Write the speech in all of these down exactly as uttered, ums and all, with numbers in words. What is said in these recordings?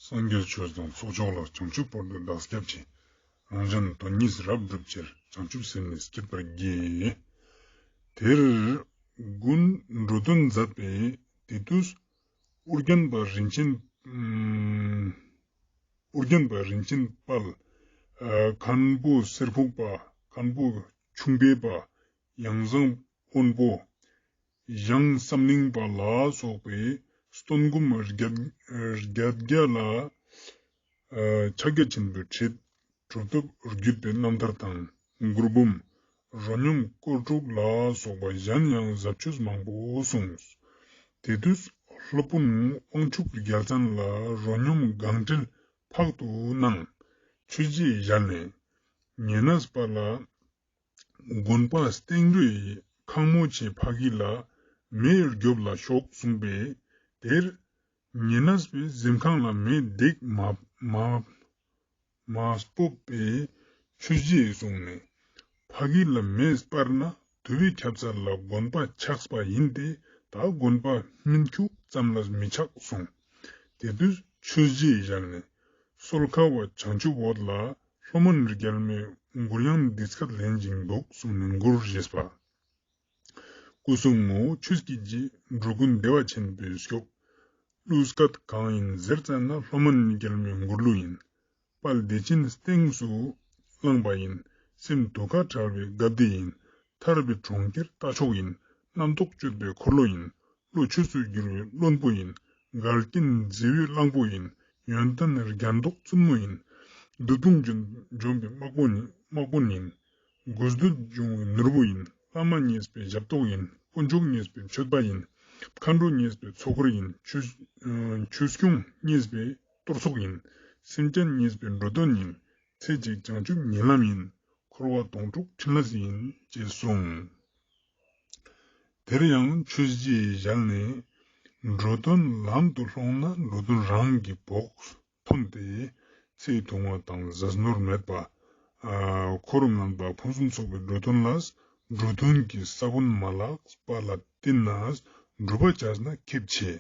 སངས་རྒྱས་ཆོས་དང་ཚོགས་མཆོག་ལ། བྱང་ཆུབ་བར་དུ་བདག་སྐྱབས་མཆི། རང་གཞན་དོན་གཉིས་རབ་བསྒྲུབ་ཕྱིར། བྱང་ཆུབ་སེམས་ནི་བསྐྱེད་པར་བགྱི། དེར་དགུན་འགྲོ་དོན་མཛད་པའི་དེ་དུས། ཨོ་རྒྱན་པ་རིན་ཆེན། ཨོ་རྒྱན་པ་རིན་ཆེན་དཔལ། མཁན་པོ་གསེར་ཕུག་པ། མཁན་པོ་ཆུང་པའི་པ། ཡང་བཟང་དབོན་པོ། ཡང་བསམ་གླིང་པ་ལ་སོགས་པའི་སྟོན་སྒོམ་བརྒྱད་བརྒྱད་བརྒྱ་ལ། ཕྱག་རྒྱ་ཆེན་པོའི་ཁྲིད། གྲུབ་ཐོབ་བརྒྱུད་པའི་རྣམ་ཐར་དང་། མགུར་འབུམ། རོ་སྙོམས་སྐོར་དྲུག་ལ་སོགས་པ་གཞན་ཡང་ཟབ་ཆོས་མང་པོ་གསུངས། དེ་དུས་སློབ་དཔོན་དབང་ཕྱུག་རྒྱལ་མཚན་ལ་རོ་སྙོམས་སྒང་དྲིལ་ཕག་ཏུ་གནང་། ཆོས་རྗེས་ཞལ་ནས། ཉེ་གནས་པ་ལ། དགོན་པ་སྟེང་རུའི་ཁང་མོ་ཆེ་ཕ་གི་ལ་མེ་རྒྱོབ་ལ་ཤོག་གསུངས་པས། དེར་ཉེ་གནས་པའི་གཟིམ་ཁང་ལ་མེ་བརྡེག་མ་མ་མ་སྤོབས་པས། ཆོས་རྗེས་གསུངས་ནས། ཕ་གི་ལ་མེ་སྤར་ན་དུ་བའི་ཁྱབ་ཚད་ལ་དགོན་པ་ཆགས་པ་ཡིན་ཏེ། ད་དགོན་པ་སྨིན་ཁྱུག་ཙམ་ལ་མི་ཆགས་གསུངས། དེ་དུས་ཆོས་རྗེས་ཞལ་ནས། སོལ་ཁ་བ་བྱང་ཆུབ་འོད་ལ་ལྷོ་མོན་རྒྱལ་མོའི་མགུར་དབྱངས་འདི་སྐད་ལེན་ཅིང་འདུག་གསུངས་ནས་མགུར་བཞེས་པ། སྐུ་གསུང་ངོ་བོ་ཆོས་ཀྱི་རྗེ། འགྲོ་ཀུན་བདེ་བ་ཆེན་པོའི་མཆོག། གླུ་སྐད་གང་ཡིན་ཟེར་བཙལ་ན། ལྷོ་མོན་རྒྱལ་མོའི་མགུར་གླུ་ཡིན། དཔལ་བདེ་ཆེན་སྟེངས་སུ་བླངས་པ་ཡིན། སེམས་དུ་ཁ་བྲལ་བའི་དགའ་བདེ་ཡིན། ཐར་པའི་གྲོང་ཁྱེར་རྟ་མཆོག་ཡིན། རྣམ་རྟོག་གཅོད་པའི་འཁོར་ལོ་ཡིན། བློ་ཆོས་སུ་བསྒྱུར་བའི་བློན་པོ་ཡིན། འགལ་རྐྱེན་མཛེས་པའི་གླང་པོ་ཡིན། ཡོན་ཏན་རྒྱན་མདོག་བཙུན་མོ་ཡིན། བདུད་དཔུང་འཇོམས་པའི་དམག་དཔོན་ཡིན། དམག་དཔོན་ཡིན། དགོས་འདོད་འབྱུང་བའི་ནོར་བུ་ཡིན། བླ་མ་མཉེས་པའི་ཞབས་ཏོག་ཡིན། དཀོན་མཆོག་མཉེས་པའི་མཆོད་པ་ཡིན། མཁའ་འགྲོ་མཉེས་པའི་ཚོགས་འཁོར་ཡིན། ཆོས་ཆོས་སྐྱོང་མཉེས་པའི་གཏོར་ཚོགས་ཡིན། སེམས་ཅན་མཉེས་པའི་འགྲོ་དོན་ཡིན། ཚེ་གཅིག་བྱང་ཆུབ་ཉིད་ལམ་ཡིན། འཁོར་བ་དོང་སྤྲུགས་ཕྲིན་ལས་ཡིན། ཅེས་གསུངས། དེར་ཡང་ཆོས་རྗེའི་ཞལ་ནས། འགྲོ་དོན་ལམ་དུ་སློང་ན་འགྲོ་དོན་རང་གི་བོགས་ཐོན་ཏེ། ཚེ་ཐུང་བ་དང་ཟས་ནོར་མེད་པ། ཨ་འཁོར་ངན་པ་ཕུན་སུམ་ཚོགས་པའི་འགྲོ་དོན་ལ། འགྲོ་དོན་གྱི་ས་བོན་མ་ལགས་པ་ལ་བརྟེན་ནས་སྒྲུབ་པ་བྱས་ན་ཁེབས་ཆེ།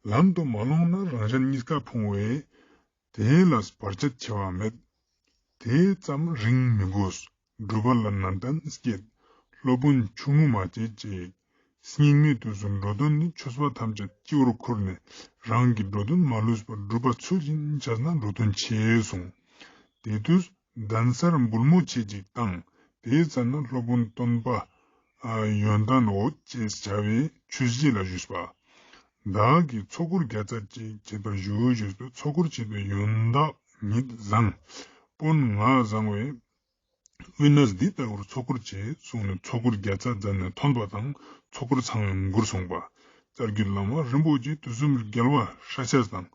ལམ་དུ་མ་སློང་ན་རང་གཞན་གཉིས་ཀ་ཕུང་བས། དེ་ལ་བར་ཆད་ཆེ་བ་མེད། དེ་ཙམ་རིང་མི་དགོས། སྒྲུབ་པ་ལ་ནན་ཏན་བསྐྱེད། སློབ་དཔོན་ཆུང་ངུ་མ་བྱེད་ཅིག། སྙིགས་མའི་དུས་སུ་འགྲོ་དོན་ནི། ཆོས་པ་ཐམས་ཅད་སྤྱི་བོར་ཁུར་ནས། རང་གི་འགྲོ་དོན་མ་ལུས་པར། སྒྲུབ་པ་ཚུལ་བཞིན་བྱས་ན་འགྲོ་དོན་ཆེ་གསུངས། དེ་དུས་གདན་སར་འབུལ་མོ་ཆེ་གཅིག་བཏང་། དེའི་རྩ་ན་སློབ་དཔོན་སྟོན་པ་ཡོན་ཏན་འོད་ཅེས་བྱ་བས་ཆོས་རྗེ་ལ་ཞུས་པ། བདག་གིས་ཚོགས་འཁོར་བརྒྱ་རྩ་གཅིག་བྱེད་པར་ཞུ་ཞུས་པས། ཚོགས་འཁོར་བྱེད་པའི་ཡོན་བདག་ཉིད་བཟང་། དཔོན་ང་བཟང་བས། དབུས་ན་འདི་ལྟ་བུར་ཚོགས་འཁོར་བྱེད་གསུངས་ནས། ཚོགས་འཁོར་བརྒྱ་རྩ་མཛད་ནས་ཐོན་པ་དང་། ཚོགས་འཁོར་ཚང་བའི་མགུར་གསུངས་པ། རྩ་བརྒྱུད་བླ་མ་རིན་པོ་ཆེ། དུས་གསུམ་རྒྱལ་བ་ཧྲ་ཤ་དང་།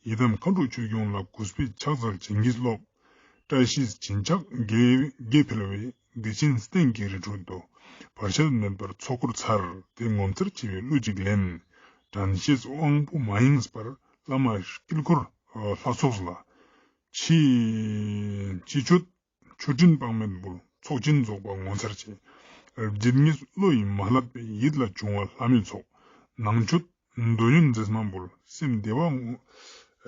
ཡི་དམ་མཁའ་འགྲོ་ཆོས་སྐྱོང་ལ། གུས་པས་ཕྱག་འཚལ་བྱིན་གྱིས་རློབས། བཀྲ་ཤིས་བྱིན་ཆགས་དགེ་དགེ་འཕེལ་བའི། བདེ་ཆེན་སྟེང་གི་རི་ཁྲོད་དུ། བར་ཆད་མེད་པར་ཚོགས་འཁོར་ཚར། དེ་ངོ་མཚར་ཆེ་བའི་གླུ་གཅིག་ལེན། དྲན་ཤེས་དབང་པོ་མ་ཡེངས་པར། བླ་མ་དཀྱིལ་འཁོར་ལྷ་ཚོགས་ལ། ཕྱི་ཕྱི་མཆོད། མཆོད་སྤྲིན་དཔག་མེད་འབུལ། ཚོགས་ཆེན་རྫོགས་པ་ངོ་མཚར་ཆེ། རྗེ་ཉིད་བློ་ཡིས་མ་བསླད་པའི། ཡིད་ལ་བྱུང་བ་ལྷ་མིའི་ཚོགས། ནང་མཆོད་འདོད་ཡོན་རྫས་མ་འབུལ། སེམས་བདེ་བ་ངོ་།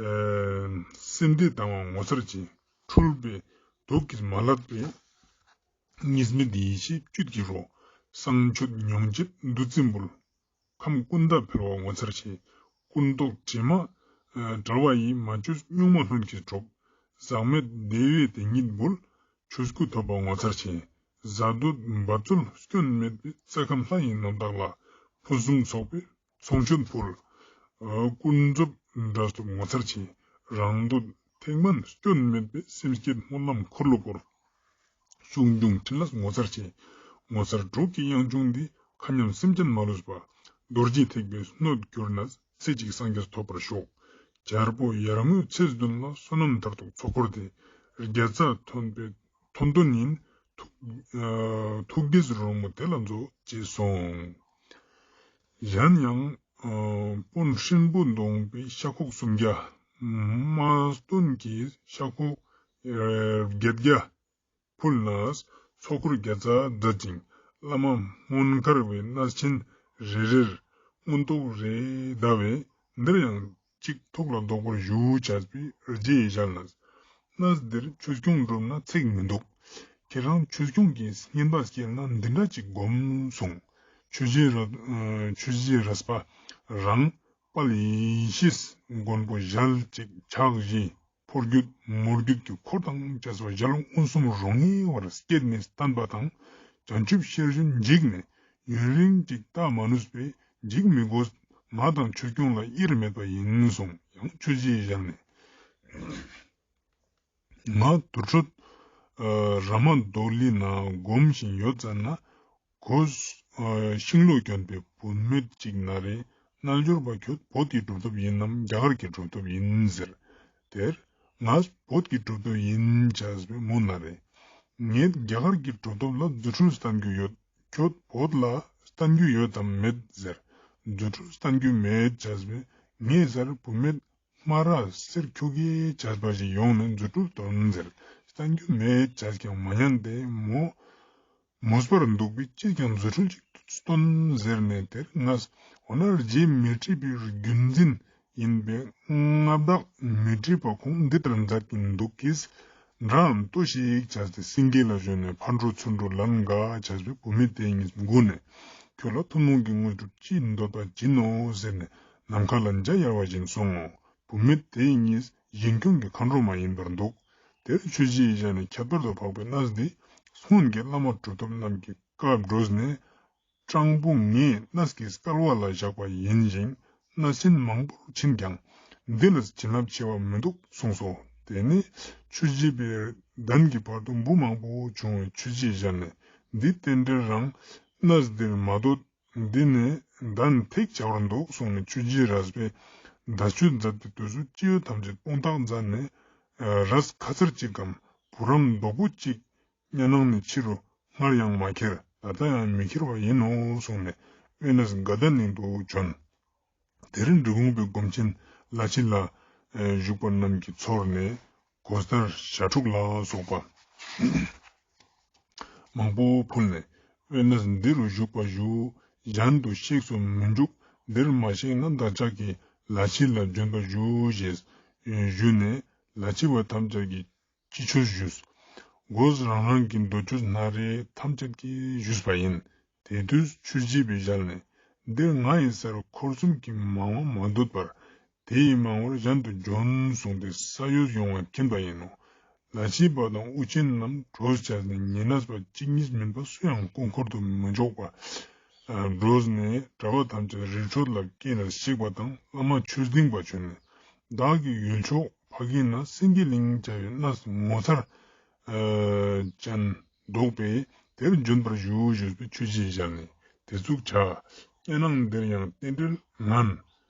ཨེ། སེམས་བདེ་དང་བ་ངོ་མཚར་ཆེ། འཁྲུལ་པའི་དུག་གིས་མ་བསླད་པའི། གཉིས་མེད་ཡེ་ཤེས་བཅུད་ཀྱི་རོ། བསང་མཆོད་མྱོས་བྱེད་བདུད་རྩི་འབུལ། ཁམས་ཀུན་ད་འཕེལ་བ་ངོ་མཚར་ཆེ། ཀུན་རྟོག་དྲི་མ་བྲལ་བ་ཡིས། མ་བཅོས་གཉུག་མ་ལྷུན་གྱིས་གྲུབ། ཟག་མེད་བདེ་བའི་དེ་ཉིད་འབུལ། ཆོས་སྐུ་ཐོབ་པ་ངོ་མཚར་ཆེ། གཟའ་བདུད་འབད་རྩོལ་སྐྱོན་མེད་པའི། རྩ་ཁམས་ལྷ་ཡི་རྣམ་དག་ལ། ཕུན་སུམ་ཚོགས་པའི་ཚོགས་མཆོད་ཕུལ། ཀུན་རྫོབ་དགྲ་སྟོབས་ངོ་མཚར་ཆེ། རང་འདོད་ཐེག་དམན་སྐྱོན་མེད་པའི། སེམས་བསྐྱེད་སྨོན་ལམ་འཁོར་ལོ་བསྐོར། ཆོས་འབྱུང་ཕྲིན་ལས་ངོ་མཚར་ཆེ། ངོ་མཚར་དྲུག་གི་དབྱངས་ཕྱུང་འདི། མཁའ་མཉམ་སེམས་ཅན་མ་ལུས་པ། རྡོ་རྗེ་ཐེག་པའི་སྣོད་གྱུར་ནས། ཚེ་གཅིག་སངས་རྒྱས་ཐོབ་པར་ཤོག། རྒྱལ་པོ་ཡར་ངོའི་ཚེས་བདུན་ལ། བསོད་ནམས་མཐར་ཐུག་ཚོགས་འཁོར་དེ། བརྒྱ་རྩ་ཐོན་པའི་ཐོན་དོན་ཡིན། ཐུགས་ཨ་ཐུགས་དགྱེས་རོལ་མོ་དེ་ལ་མཛོད། ཅེས་གསུངས། གཞན་ཡང་ཨ་དཔོན་སྲིན་པོ་མདོངས་པའི་ཤ་ཁོག་སུམ་བརྒྱ། དམག་དོན་གྱི་ཤ་ཁོག་ཨ་བརྒྱད་བརྒྱ། ཕུལ་ནས་ཚོགས་འཁོར་བརྒྱ་རྩ་མཛད་ཅིང་། བླ་མ་སྨོན་མཁར་བའི་གནས་ཆེན་རེ་རེར་མངོན་རྟོགས་རེ་གདའ་བས། འདིར་ཡང་ གཅིག་ཐུགས་ལ་འདོགས་པར་ཞུ་བྱས་པའི་རྗེས་བཞག་ལ། གནས་འདིར་ཆོས་སྐྱོང་བསྒྲུབ་ན་ཚེགས་མི་འདུག་ཁྱེད་རང་ཆོས་སྐྱོང་གི་བསྙེན་པ་སྐྱེལ་ན་འདི་འདྲ་ཅིག་སྒོམ་གསུངས། ཆོས་རྗེ་ར་ཨ་ཆོས་རྗེ་རས་པ་རང་དཔལ་ཡེ་ཤེས་མགོན་པོ་ཞལ་གཅིག་ཕྱག་བཞི་ཕོ་རྒྱུད་མོ་རྒྱུད་ཀྱི་འཁོར་དང་བཅས་པ་ཞལ་མངོན་སུམ་རོ་ལངས་པར་བསྐྱེད་ནས་བསྟན་པ་དང་བྱང་ཆུབ་ཤེར་ཕྱིན་འཇིགས་ནས་ཡུན་རིང་ཅིག་བལྟ་མ་ནུས་པས་འཇིགས་མི་དགོས། ང་དང་ཆོས་སྐྱོང་ལ་དབྱེར་མེད་པ་ཡིན་གསུངས། ཡང་ཆོས་རྗེ་ཞལ་ནས། ང་དུར་ཁྲོད་ཨ་ར་མ་དོ་ལི་ན་སྒོམ་བཞིན་ཡོད་ཙ་ན། གོས་ཨ་ཤིང་ལོ་གྱོན་པའི་བུད་མེད་ཅིག་ན་རེ། རྣལ་འབྱོར་པ་ཁྱོད་བོད་ཀྱི་གྲུབ་ཐོབ་ཡིན་ནམ་རྒྱ་གར་གྱི་གྲུབ་ཐོབ་ཡིན་ཟེར། དེར་ང་བོད་ཀྱི་གྲུབ་ཐོབ་ཡིན་བྱས་པའི་མོ་ན་རེ། ངས་རྒྱ་གར་གྱི་གྲུབ་ཐོབ་ལ་རྫུ་འཕྲུལ་བསྟན་རྒྱུ་ཡོད། ཁྱོད་བོད་ལ་བསྟན་རྒྱུ་ཡོད་དམ་མེད་ཟེར། རྫུ་འཕྲུལ་བསྟན་རྒྱུ་མེད་བྱས་པས་ངས་ཟེར། བུད་མེད་སྨ་ར་གསེར་ཁྱུ་གེ་བྱས་པ་ཞིག་ཡོང་ནས་རྫུ་འཕྲུལ་སྟོན་ཟེར། བསྟན་རྒྱུ་མེད་བྱས་ཀྱང་མ་ཉན་ཏེ་མོ་མོས་པར་འདུག་པས་ཅིས་ཀྱང་རྫུ་འཕྲུལ་ཅིག་སྟོན་ཟེར་ནས། དེར་ངས་འོ་ན་རྗེ་མི་ཁྲི་པའི་བརྒྱུད་འཛིན་ཡིན་པས་མངའ་བདག་མི་ཁྲི་པ་ཁོང་འདི་ལྟར་མཛད་ཀྱིན་འདུག་གིས། འདྲའམ་ལྟོས་ཤིག་བྱས་ཏེ་སེང་གེ་ལ་ཞོན་ནས་ཕར་འགྲོ་ཚུར་འགྲོ་ལན་འགའ་བྱས་པས་བུད་མེད་དེ་གཉིས་མགུ་ནས། ཁྱོད་ལ་ཐུན་མོང་གི་དངོས་གྲུབ་ཅི་འདོད་པ་བྱིན་ནོ་ཟེར་ནས་ནམ་མཁའ་ལ་འཇའ་ཡལ་བ་བཞིན་སོང་ངོ་། བུད་མེད་དེ་གཉིས་གཞན་སྐྱོང་གི་མཁའ་འགྲོ་མ་ཡིན་པར་འདུག་དེར་ཆོས་རྗེའི་ཞལ་ནས། ཁྱད་པར་དུ་འཕགས་པའི་གནས་འདི་སྔོན་གྱི་བླ་མ་གྲུབ་ཐོབ་རྣམས་ཀྱི་བཀའ་བགྲོས་ནས། སྤྲང་པོ་ངས་གནས་ཀྱི་སྐལ་བ་ལ་བཞག་པ་ཡིན་ཞིང་། གནས་ཆེན་མང་པོར་ཕྱིན་ཀྱང་འདི་ལ་བྱིན་རླབས་ཆེ་བ་མི་འདུག་གསུངས་སོ། དེ་ནས་ཆོས་རྗེ་པའི་གདན་གྱི་བར་དུ་འབུ་མང་པོ་བྱུང་བས་ཆོས་རྗེའི་ཞལ་ནས། འདི་རྟེན་འབྲེལ་རང་གནས་འདིར་མ་འདོད། འདི་ནི་གདན་ཐེག་བྱ་བར་འདུག་གསུངས་ནས། ཆོས་རྗེ་རས་པས་བརྡ་ཆོས་མཛད་པའི་དུས་སུ་སྤྱི་བོའི་ཐམས་ཅད་དཔུང་ཐག་མཛད་ནས། རས་ཁ་ཚར་གཅིག་གམ་བུ་རམ་རྡོག་པོ་གཅིག་སྙ་ནང་ནས་ཕྱི་རུ་སྔར་ཡང་མ་ཁྱེར། ད་ལྟ་ཡང་མི་ཁྱེར་བ་ཡིན་ནོ་གསུངས་ནས་དབེན་གནས་དགའ་ལྡན་གླིང་དུ་བྱོན། དེར་འབྲི་གུང་པའི་སྒོམ་ཆེན་ལ་ཕྱི་ལ་བཞུགས་པ་རྣམས་ཀྱིས་ཚོར་ནས་གོས་དར་ཞྭ་ཕྲུག་ལ་སོགས་པ་མང་པོ་ཕུལ་ནས། དབེན་གནས་འདི་རུ་བཞུགས་པར་ཞུ། གཞན་དུ་གཤེགས་སུ་མི་འཇུག་འདིར་མ་གཤེགས་ན་བདག་ཅག་གིས་ལ་ཕྱི་ལ་བྱོན་པར་ཞུ་ཞེས་ཞུས་ནས་ལ་ཕྱི་བ་ཐམས་ཅད་ཀྱིས་ཅི་ཆོས་ཞུས། སྒོས་རང་རང་གི་འདོད་ཆོས་སྣ་རེ་ཐམས་ཅད་ཀྱིས་ཞུས་པ་ཡིན། དེ་དུས་ཆོས་རྗེ་པའི་ཞལ་ནས། འདིར་ང་ཡི་སར་འཁོར་གསུམ་གྱི་མང་བ་མ་འདོད་པར། དེ་ཡི་མང་བར་གཞན་དུ་བྱོན་གསུངས་ཏེ་ས་གཡོས་ཡོང་བ་མཁྱེན་པ་ཡིན་ནོ། ལ་ཕྱི་བ་དང་དབུ་ཆེན་རྣམས་གྲོས་བྱས་ནས་ཉེ་གནས་པ་གཅིག་གཉིས་མིན་པ་སུ་ཡང་སྐུ་འཁོར་དུ་མི་འཇོག་པ། བགྲོས་ནས་གྲྭ་པ་ཐམས་ཅད་རི་ཁྲོད་ལ་སྐྱེལ་ནས་གཤེགས་པ་དང་བླ་མ་ཆོས་སྡིངས་པ་བྱོན་ནས། བདག་གི་ཡུལ་ཕྱོགས་ཕ་གི་ན་སེང་གེ་གླིང་བྱ་བའི་གནས་ངོ་མཚར་ཅན་འདུག་པས་དེར་འབྱོན་པར་ཞུ་ཞུས་པས་ཆོས་རྗེའི་ཞལ་ནས། དེ་ཙུག་བྱ། གཉའ་ནང་འདིར་ཡང་རྟེན་འབྲེལ་ངན་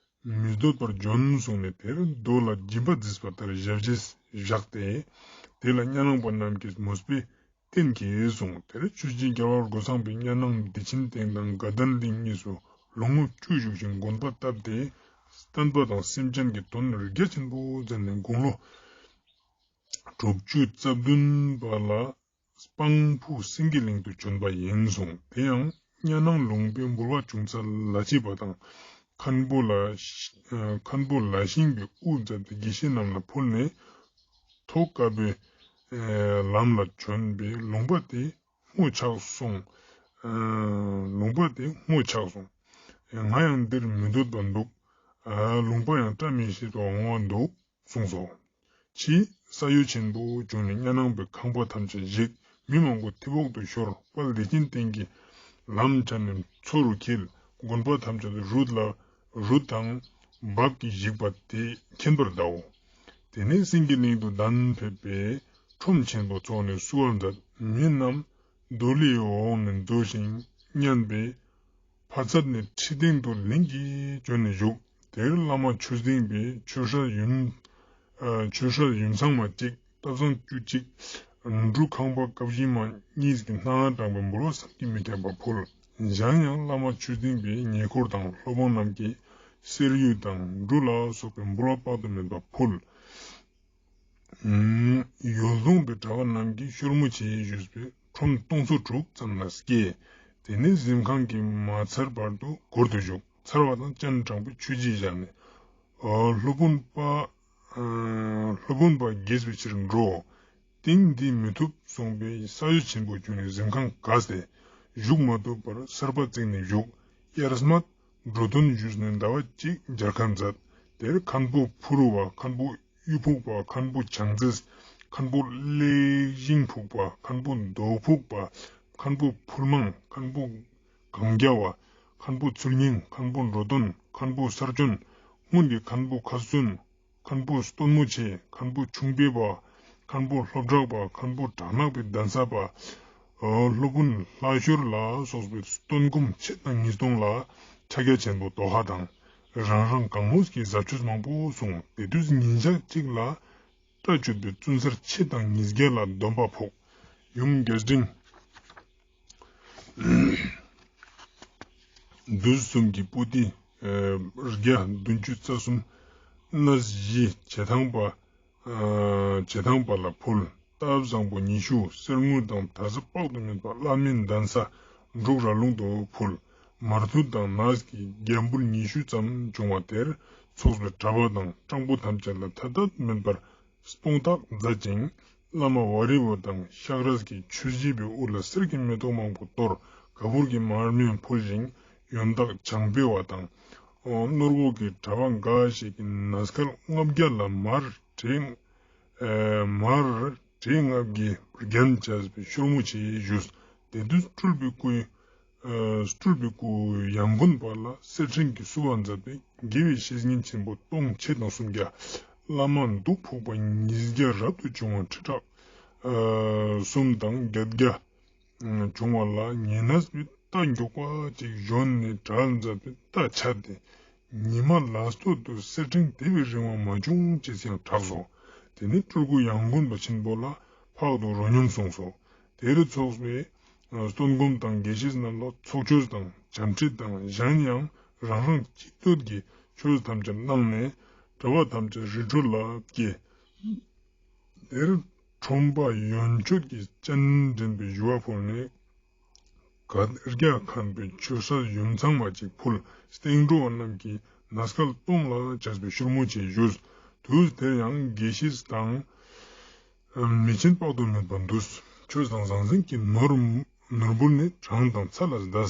མི་འདོད་པར་བྱོན་གསུངས་ནས་དེར་རྡོ་ལ་སྦྱིན་པ་བརྫིས་པ་ལྟར་ཞབས་རྗེས་བཞག་སྟེ། དེ་ལ་གཉའ་ནང་པ་རྣམས་ཀྱིས་མོས་པས་རྟེན་བྱས་གསུངས། དེར་ཆོས་རྗེ་རྒྱལ་བ་རྒོད་ཚང་པས་གཉའ་ནང་བདེ་ཆེན་སྟེང་དང་དགའ་ལྡན་གླིང་གཉིས་སུ་ལོ་ངོ་བཅུ་བཞུགས་ཤིང་དགོན་པ་བཏབ་སྟེ། བསྟན་པ་དང་སེམས་ཅན་གྱི་དོན་རྒྱ་ཆེན་པོ་མཛད་ནས་དགུང་ལོ་དྲུག་ཅུ་རྩ་བདུན་པ་ལ་སྤང་ཕུ་སེང་གེ་གླིང་དུ་བྱོན་པ་ཡིན་གསུངས། དེ་ཡང་གཉའ་ནང་ལུང་པའི་འབུལ་བ་བྱུང་ཚད་ལ་ཕྱི་བ་དང་མཁན་པོ་ལ་མཁན་པོ་ལ་ཤིང་པའི་དབུ་མཛད་དེ་དགེ་བཤེས་རྣམས་ལ་ཕུལ་ནས། ཐོག་དཀར་པོའི་ལམ་ལ་བྱོན་པས་ལུང་པ་དེ་སྔོ་ཆགས་སོང་། ལུང་པ་དེ་སྔོ་ཆགས་སོང་། ང་ཡང་འདིར་མི་སྡོད་པར་འདུག་ལུང་པ་ཡང་བཀྲ་མི་ཤིས་པ་འོང་བ་འདུག་གསུངས་སོ། ཕྱིས་ས་གཡོ་ཆེན་པོ་བྱུང་ནས་གཉའ་ནང་པའི་ཁང་པ་ཐམས་ཅད་བཞེངས། མི་མང་པོ་ཐེ་བོག་ཏུ་ཤོར། དཔལ་བདེ་ཆེན་སྟེང་གི་ལམ་ཆ་ནས་མཚོ་རུ་འཁྱིལ། དགོན་པ་ཐམས་ཅད་རུ་ལ་རུ་དང་འབབ་ཀྱིས་བཤིག་པ་དེ་མཁྱེན་པར་གདའོ། དེ་ནས་སེང་གེ་གླིང་དུ་གདན་ཕེབས་པས་ཁྲོམ་ཆེན་པོ་ཚོགས་ནས་བསུ་བར་མཛད། མི་རྣམས་རྡོ་ལི་འོག་ནས་འཛུལ་ཞིང་མཉན་པས། ཕ་ཚད་ནས་ཁྲི་སྟེང་དུ་ལིང་གིས་བྱོན་ནས་བཞུགས། དེར་བླ་མ་ཆོས་སྡིངས་པས་ཆོས་སྲས་ཡུམ་ཨ་ཆོས་སྲས་ཡུམ་ཚང་མ་གཅིག་སྟག་ཚང་བཅུ་གཅིག་འབྲུ་ཁང་པ་ཀ་བཞི་མ་གཉིས་ཀྱི་སྣང་བ་དྲངས་པའི་འབུལ་བ་བསམ་གྱིས་མི་ཁྱབ་པ་ཕུལ། གཞན་ཡང་བླ་མ་ཆོས་སྡིངས་པའི་ཉེ་འཁོར་དང་སློབ་དཔོན་རྣམས་ཀྱིས་གསེར་གཡུ་དང་འབྲུ་ལ་སོགས་པའི་འབུལ་བ་དཔག་ཏུ་མེད་པ་ཕུལ། ཡུལ་ལུང་པའི་གྲྭ་པ་རྣམས་ཀྱིས་ཤོར་མོ་བྱས་བཞུགས་པའི་ཁྲོམ་སྟོང་ཚོ་དྲུག་ཙམ་ལ་སྐྱེས། དེ་ནས་གཟིམ་ཁང་གི་མ་ཚར་བར་དུ་སྒོར་དུ་བཞུགས། ཚར་བ་དང་སྤྱན་དྲངས་པའི་ཆོས་རྗེའི་ཞལ་ནས། ཨ། སློབ་དཔོན་པ། ཨ། སློབ་དཔོན་པ་དགྱེས་པའི་ཕྱིར་འགྲོ། ཏིང་འདི་མི་ཐུབ་གསུངས་པས་ས་གཞི་ཆེན་པོ་བྱུང་ནས་གཟིམ་ཁང་ག་སྟེ་བཞུགས་མ་ཐུབ་པར་སར་པ་བརྩིགས་ནས་བཞུགས། དབྱར་སྨད་འགྲོ་དོན་ཞུས་ནས་ཟླ་བ་གཅིག་མཇལ་ཁ་མཛད། དེར་མཁན་པོ་ཕུ་རུ་བ། མཁན་པོ་གཡུ་ཕུག་པ། མཁན་པོ་བྱང་རྩེ། མཁན་པོ་ལེགས་ཤིང་ཕུག་པ། མཁན་པོ་མདོ་ཕུག་པ། མཁན་པོ་ཕུར་མང་། མཁན་པོ་གངས་རྒྱལ་བ། མཁན་པོ་ཚུལ་སྙིང་། མཁན་པོ་འགྲོ་དོན། མཁན་པོ་གསར་བྱོན། སྔོན་གྱི་མཁན་པོ་ཁ་སུན། མཁན་པོ་སྟོན་མོ་ཆེ། མཁན་པོ་ཆུང་སྦས་པ། མཁན་པོ་ལྷོ་བྲག་པ། མཁན་པོ་བྲག་ནག་པའི་གདན་ས་པ། ཨ། སློབ་དཔོན་ལྷ་ཤོར་ལ་སོགས་པའི་སྟོན་སྒོམ་ཕྱེད་དང་ཉིས་སྟོང་ལ་ཕྱག་རྒྱ་ཆེན་པོ་དོ་ཧ་དང་། རང་རང་གང་མོས་ཀྱི་ཟབ་ཆོས་མང་པོ་གསུངས། དེ་དུས་ཉིན་ཞག་གཅིག་ལ་སྐྲ་གཅོད་པའི་བཙུན་གསར་ཕྱེད་དང་ཉིས་བརྒྱ་ལ་སྡོམ་པ་ཕོག། ཡུམ་རྒྱས་འབྲིང་བདུད་གསུམ་གྱི་པོ་ཏི་བརྒྱ་བདུན་ཅུ་རྩ་གསུམ། སྣ་བཞི་བྱེ་ཐང་པ། ཨ། བྱེ་ཐང་པ་ལ་ཕུལ། སྟབས་བཟང་པོ་ཉི་ཤུ། གསེར་དངུལ་དང་གྲྭ་ས་དཔག་ཏུ་མེད་པ་བླ་མའི་གདན་ས་འབྲུག་ར་ལུང་དུ་ཕུལ། མར་ཐུད་དང་ནས་ཀྱི་རྒྱ་འབུལ་ཉི་ཤུ་ཙམ་བྱུང་བ་དེར་ཚོགས་པའི་གྲྭ་པ་དང་སྤྲང་པོ་ཐམས་ཅད་ལ་ཐ་དད་མེད་པར་སྤོང་ཐག་མཛད་ཅིང་། བླ་མ་ཝཱ་རི་ཝ་དང་ཤཱཀ་ར་གི་ཆོས་རྗེ་བའི་དབུ་ལ་གསེར་གྱི་མེ་ཏོག་མང་པོ་གཏོར། ག་པུར་གྱི་མར་མེ་ཕུལ་ཞིང་ཡོན་བདག་བྱང་སྦས་བ་དང་། ཨོ། ནོར་འགོག་གི་གྲྭ་པ་འགའ་ཞིག་གིས་ནས་སྐལ་ལྔ་བརྒྱ་ལ་མར་བྲེ། ཨེ། མར་བྲེ་ལྔ་བརྒྱའི་རྒྱན་བྱས་པའི་ཤོར་མོ་ཆེ་བཞུགས། དེ་དུས་སྤྲུལ་པའི་སྐུ། ཨ། སྤྲུལ་པའི་སྐུ་ཡང་དགོན་པ་ལ་གསེར་ཕྲེང་གིས་བསུ་བ་མཛད་པས་དགེ་བའི་བཤེས་གཉེན་ཆེན་པོ་སྟོང་ཕྱེད་དང་སུམ་བརྒྱ། བླ་མ་གདུགས་ཕུག་པ་ཉིས་བརྒྱ་རབ་ཏུ་བྱུང་བ་ཁྲི་ཕྲག་ཨ་གསུམ་དང་བརྒྱད་བརྒྱ་བྱུང་བ་ལ་ཉེ་གནས་པའི་རྟ་མགྱོགས་པ་ཅིག་བཞོན་ནས་བྲལ་མཛད་པའི་རྟ་ཆད་དེ། ཉི་མ་ལ་སྟོད་དུ་གསེར་ཕྲེང་དེ་བས་རིང་བ་མ་བྱུང་ཅེས་ཀྱང་གྲགས་སོ། དེ་ནས་སྤྲུལ་སྐུ་ཡང་དགོན་པ་ཆེན་པོ་ལ་འཕགས་ཏུ་རོ་སྙོམས་གསུངས་སོ། དེར་ཚོགས་པའི་སྟོན་སྒོམ་དང་དགེ་བཤེས་རྣམས་ལ་ཚོགས་ཆོས་དང་བྱམས་ཁྲིད་དང་གཞན་ཡང་རང་རང་སྤྱི་བསྟོད་ཀྱི་ཆོས་ཐམས་ཅད་གནང་ནས་གྲྭ་པ་ཐམས་ཅད་རི་ཁྲོད་ལ་སྐྱེལ། དེར་ཁྲོམ་པ་ཡོན་མཆོད་ཀྱིས་སྤྱན་འདྲེན་པའི་ཞུ་བ་ཕུལ་ནས། གད་རྒྱ་ཁམས་པའི་ཆོས་ས་ཡུམ་ཚང་བ་ཅིག་ཕུལ། སྟེང་འགྲོ་བ་རྣམས་ཀྱིས་ནས་སྐལ་སྟོང་ལ་བྱས་པའི་ཤོར་མོ་ཆེ་བཞུགས། དུས་དེར་ཡང་དགེ་བཤེས་དང་མི་ཆེན་དཔག་ཏུ་མེད་པ་འདུས། ཆོས་དང་ཟང་ཟིང་གི་ནོར་ནོར་བུ་ནི་གྲངས་དང་ཚད་ལས་འདས།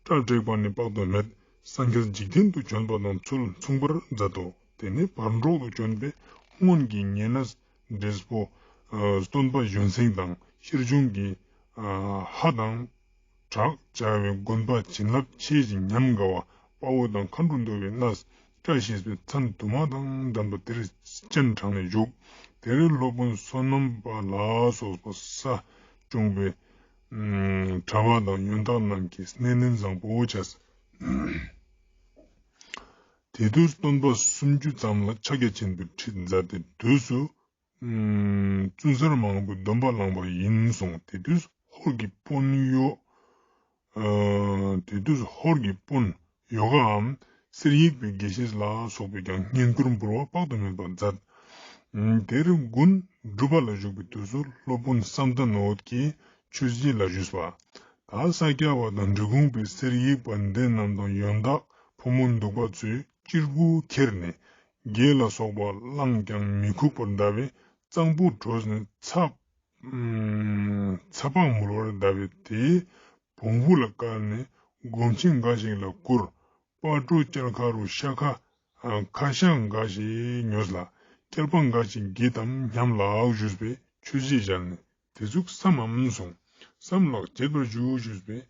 སྐྲ་བྲེགས་པ་ནི་དཔག་ཏུ་མེད། སངས་རྒྱས་འཇིག་རྟེན་དུ་བྱོན་པ་དང་ཚུལ་མཚུངས་པར་མཛད་དོ། དེ་ནས་བར་འབྲོག་ཏུ་བྱོན་པའི་སྔོན་གྱི་ཉེ་གནས་འབྲས་བུ་སྟོན་པ་གཞོན་སེང་དང་ཤེར་འབྱུང་གི་ཧ་དང་བྲག་བྱ་བའི་དགོན་པ་བྱིན་རླབས་ཆེ་ཞིང་ཉམས་དགའ་བ་དཔའ་བོ་དང་མཁའ་འགྲོ་འདུ་བའི་གནས། བཀྲ་ཤིས་པའི་མཚན་དུ་མ་དང་ལྡན་པ་དེར་སྤྱན་དྲངས་ནས་བཞུགས། དེར་སློབ་དཔོན་བསོད་ནམས་པ་ལ་སོགས་པ་ས་སྐྱོང་པའི་གྲྭ་པ་དང་ཡོན་བདག་རྣམས་ཀྱིས་སྣེ་ལེན་བཟང་པོ་བྱས། དེ་དུས་སྟོན་པ་སུམ་ཅུ་ཙམ་ལ་ཕྱག་རྒྱ་ཆེན་པོའི་ཁྲིད་མཛད་དེ་དུས་སུ། ཨུམ། བཙུན་གསར་མང་པོས་སྡོམ་པ་བླངས་པ་ཡིན་གསུངས། དེ་དུས་ཧོར་གྱི་དཔོན་ཡོ། ཨ། དེ་དུས་ཧོར་གྱི་དཔོན་ཡོ་གའམ་གསེར་ཡིག་པའི་དགེ་བཤེས་ལ་སོགས་པས་ཀྱང་བསྙེན་བཀུར་འབུལ་བ་དཔག་ཏུ་མེད་པ་མཛད། ཨུམ། དེར་དགུན་སྒྲུབ་པ་ལ་བཞུགས་པའི་དུས་སུ་སློབ་དཔོན་བསམ་གཏན་འོད་ཀྱིས་ཆོས་རྗེ་ལ་ཞུས་པ། ད་ས་སྐྱ་པ་དང་འབྲི་གུང་པའི་གསེར་ཡིག་པ་འདི་རྣམས་དང་ཡོན་བདག་ཕོ་མོ་འདུག་པ་ཚོས་གཅེར་བུ་ཁྱེར་ནས་གྱད་ལ་སོགས་པ་བླངས་ཀྱང་མི་ཁུག་པར་ཟླ་བའི་གཙང་པོ་བྲོས་ནས་ཚ་ཚ་པགས་མུལ་བར་ཟླ་བའི་དེའི་བོང་བུ་ལ་བཀལ་ནས་སྒོམ་ཆེན་འགའ་ཞིག་ལ་བསྐུར། སྤ་གྲོ་སྐྱལ་ཁ་རུ་ཤ་ཁ་ཁ་ཤ་འགའ་ཞིག་ཉོས་ལ་སྐྱལ་པ་འགའ་ཞིག་གྱད་དམ་སྙམ་ལགས་ཞུས་པས་ཆོས་རྗེས་བཞེངས་ནས། དེ་ཚུགས་སམ་མམ་གསུངས། སམ་ལགས་བྱེད་པར་ཞུ་ཞུས་པས།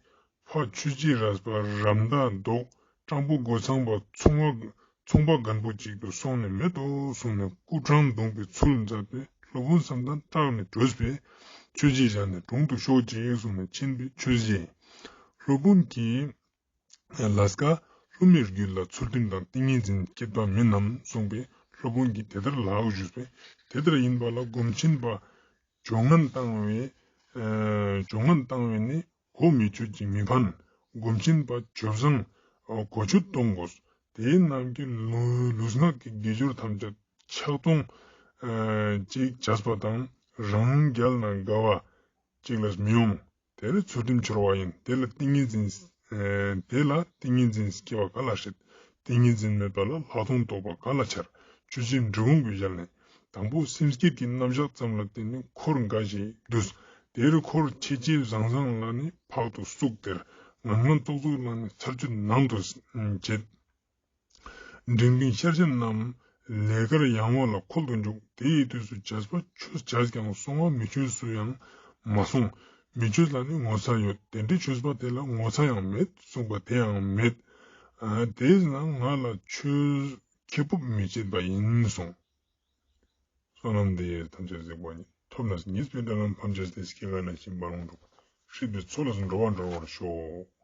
ཕ་ཆོས་རྗེ་རས་པ་རམ་མདའ་བཟློག། སྤྲང་པོ་སྒོ་ཚང་པ་ཚོང་བ་ཚོང་པ་རྒན་པོ་ཅིག་ཏུ་སོང་ནས་མེད་དོ་གསུངས་ནས་སྐུ་འཕྲང་བརྡུངས་པའི་ཚུལ་མཛད་པས་སློབ་དཔོན་བསམ་གཏན་སྐྲག་ནས་བྲོས་པས། ཆོས་རྗེས་བཞེངས་ནས་དྲུང་དུ་ཤོག་ཅིག་གསུངས་ནས་ཕྱིན་པས་ཆོས་རྗེས། སློབ་དཔོན་གྱིས། ལས་ཀ་སློབ་མའི་རྒྱུད་ལ་ཚུལ་ཁྲིམས་དང་ཏིང་ངེ་འཛིན་བསྐྱེད་པ་མིན་ནམ་གསུངས་པས་སློབ་དཔོན་གྱིས་དེ་ལྟར་ལགས་ཞུས་པས། དེ་ལྟར་ཡིན་པ་ལ་སྒོམ་ཆེན་པ་སྦྱོར་ངན་བཏང་བས། ཨ། སྦྱོར་ངན་བཏང་བས་ནི་གོ་མི་ཆོད་ཅིང་མི་ཕན། སྒོམ་ཆེན་པ་སྦྱོར་བཟང་གོ་ཆོད་གཏོང་དགོས། དེ་རྣམས་ཀྱི་ལུས་ལུས་ངག་གི་དགེ་སྦྱོར་ཐམས་ཅད་ཕྱག་སྟོང་ཅིག་བྱས་པ་དང་རང་རྒྱལ་ན་དགའ་བ་ཅིག་ལས་མི་འོང་། དེ་ལ་ཚུལ་ཁྲིམས་འཆོར་བ་ཡིན། དེ་ལ་ཏིང་ངེ་འཛིན། ཨེ། དེ་ལ་ཏིང་ངེ་འཛིན་སྐྱེ་བ་ག་ལ་སྲིད། ཏིང་ངེ་འཛིན་མེད་པ་ལ་ལྷག་མཐོང་རྟོགས་པ་ག་ལ་འཆར། ཆོས་ཅན་འབྲི་གུང་གི་ཞལ་ནས། དང་པོ་སེམས་བསྐྱེད་ཀྱི་རྣམ་གཞག་ཙམ་ལ་བརྟེན་ནས་འཁོར་འགའ་ཞིག་བསྡུས། དེར་འཁོར་ཆེ་ཆེ་བཟང་བཟང་ལ་ནི་ཕག་ཏུ་བཙུགས། དེར་ངང་ངམ་ཙོག་ཙོག་ལ་ནི་ཚར་གཅོད་ནང་དུ་བྱེད། འབྲིང་འབྲིང་ཤར་ཕྱིན་རྣམས་ལས་ཀར་ཡང་བ་ལ་ཁོལ་དུ་འཇུག། དེའི་དུས་སུ་བྱས་པ་ཆོས་བྱས་ཀྱང་གསུང་བ་མི་ཆོས་སུ་ཡང་མ་གསུངས། མི་ཆོས་ལ་ནི་ངོ་ཚ་ཡོད། དེ་འདྲའི་ཆོས་པ་དེ་ལ་ངོ་ཚ་ཡང་མེད་གསུངས་པ་དེ་ཡང་མེད། ཨ། དེས་ན་ང་ལ་ཆོས་ཁེ་སྤོགས་མི་བྱེད་པ་ཡིན་གསུངས། བསོད་ནམས་འདི་ཡིས་ཐམས་ཅད་གཟིགས་པ་ཉིད། ཐོབ་ནས་ཉེས་པའི་དགྲ་རྣམས་ཕམ་བྱས་ཏེ། སྐྱེ་རྒ་ན་འཆིའི་རྦ་ཀློང་འཁྲུགས་པ། སྲིད་པའི་མཚོ་ལས་འགྲོ་བ་སྒྲོལ་བར་ཤོག།